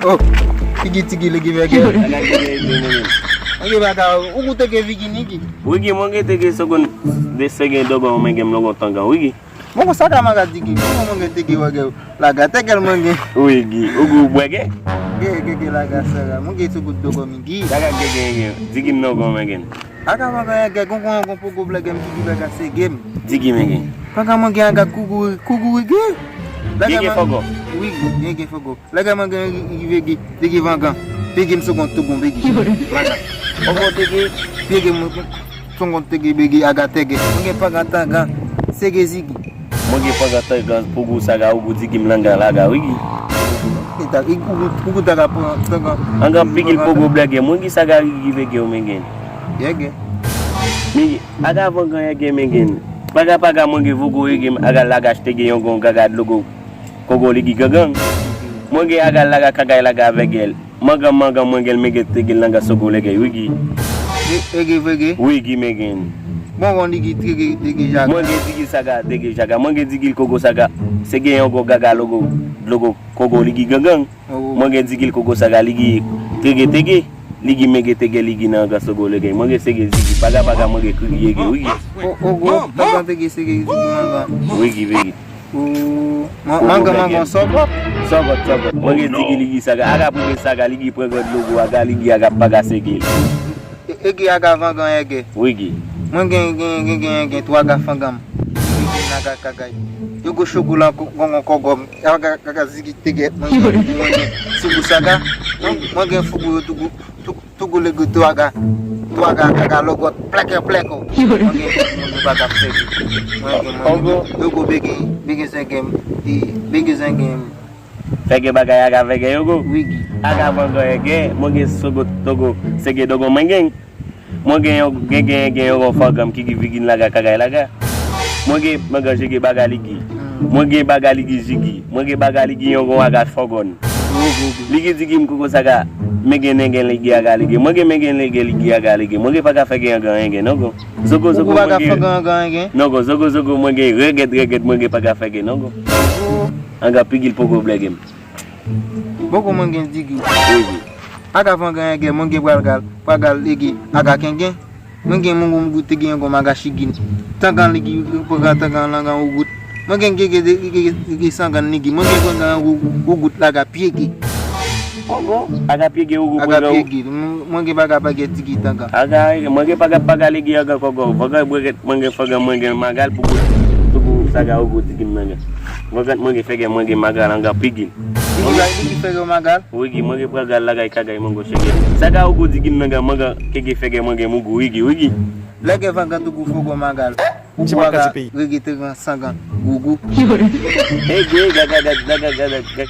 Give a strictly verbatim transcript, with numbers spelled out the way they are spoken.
Oh, figi Tigi ligi vègè. Mwen gen bagay, ou goute ke figi Nigi. Wigi, mwen gen teke segonn de segen dogon mwen gen m logon tangan, Wigi. Mwen konsa ka manga Tigi, mwen mwen gen teke wègè laga tègèl mwen gen. Wigi, ou gou bwègè? Gen, gen, gen laga sara, mwen gen sou gout dogon Migi. Laga gen, gen, gen, Tigi m logon mwen gen. Aga mwen gen, gen, gon, gon, gon pogo blègè m Tigi laga sege m. Tigi mwen gen. Paga mwen gen aga kougou, kougou gen. Gen, gen fogo. Wi, gen, gen fogo. Lè gen mwen gen rive gi, te gen vangan. Pye gen m segonn tou gon begi. Vangan. Ogo te gen, pye gen m segonn te gen begi aga tègè. Mwen gen pangan tangan. Sege zigi. Mwen gen pangan tangan pougou saga ougou digi m langa laga wigi. Eta, i, ougou, ougou taga pangan tangan. Angan pigil pogo blègè. Mwen gen saga rigi vege ou men gen. Yege. Mi, aga vangan yege men gen. Paga paga mwen gen vogo yege m aga lagach te gen yon gon gaga dlogo. Kogo ligi gangan. Mwen gen aga laga kagay laga vegel. Mangan mangan mwen gen mege tege langa sogo lege wigi. E, ege vege. Wigi megen. Bon bon ligi tege tege jaga. Mwen gen digil saga tege jaga. Mwen gen digil kogo saga. Se gen yon go gaga logo logo kogo ligi gangan. Mwen gen digil kogo saga ligi tege tege. Ligi mege tege ligi nan anga sogo lege. Mwen gen sege zigi paga paga mwen gen krigi yege wigi. O, o go, tangan tege sege zigi mangan. Wigi vege. Ou, man, mangan, mangan, sògòt. Sògòt, sògòt. Mwen gen digi ligi saga. Aga prive saga, ligi pran gad logo, aga ligi aga paga sege. E, ege aga vangan ege. Wigi. Mwen gen, gen, gen, gen, gen twa aga fangan m. Ligi gen aga kagay. Yo go chokola, gongon kògòm. Aga, aga zigi tege. Mwen gen, mwen gen. Sougou saga. Mwen, mwen gen fougou yo tougou. Tou, tou goulé gou tou aga, tou aga, aga logòt, plèkè, plèko. Mwen gen, mwen gen bagay fè. Mwen gen, mwen gen, yo go bege, bege zengem, e, bege zengem. Fè gen bagay aga fè gen yo go. Wigi. Aga vangan gen, mwen gen sogo, togo, sege dogo mwen gen. Mwen gen yon, gen, gen, gen yon fanganm ki, ki vigi laga, kagay laga. Mwen gen mangan jege baga ligi. Mwen gen baga ligi jigi. Mwen gen baga ligi yon gon aga fògòn. Ligi digi m koko saga. Men gen nen gen ligi aga ligi. Mwen gen men gen ligi ligi aga ligi. Mwen gen pa ka fè gen anga engen non gon. Zogo zogo mwen gen. Non gon zogo zogo mwen gen règèt règèt mwen gen pa ka fè gen non gon. Anga pigil poko blège m. Poko mwen gen digi. Wi wi. Aga vangan engen mwen gen pral gal. Pral gal ligi. Aga kengen. Mwen gen moun moun gout te gen yon gon maga chigin. Tangan ligi pran tangan langan ou gout. Mwen gen gege de gege sangan ligi. Mwen gen pran ou gout laga pyege. Ogo, aga pyege ou gout pran ou. Aga pyege. Mwen gen baga baga tigi tangan. Aga mwen gen baga baga ligi aga kogo. Baga bwege mwen gen fangan mwen gen magal pou gout. Pou gout saga ou gout tigi mwen gen. Mwen gen mwen gen fege mwen gen magal anga pigil. Ligi la ligi fege magal. Wigi, mwen gen pran gal lagay kagay mango chege. Saga ou gout tigi mwen gen mwen gen kege fege mwen gen mougou wigi wigi. Lè gen fangan tou gou fogo magal. Ou gou aga rege te gen sangan. Gougou. Hey, gay, gaga, gaga, gaga, gaga.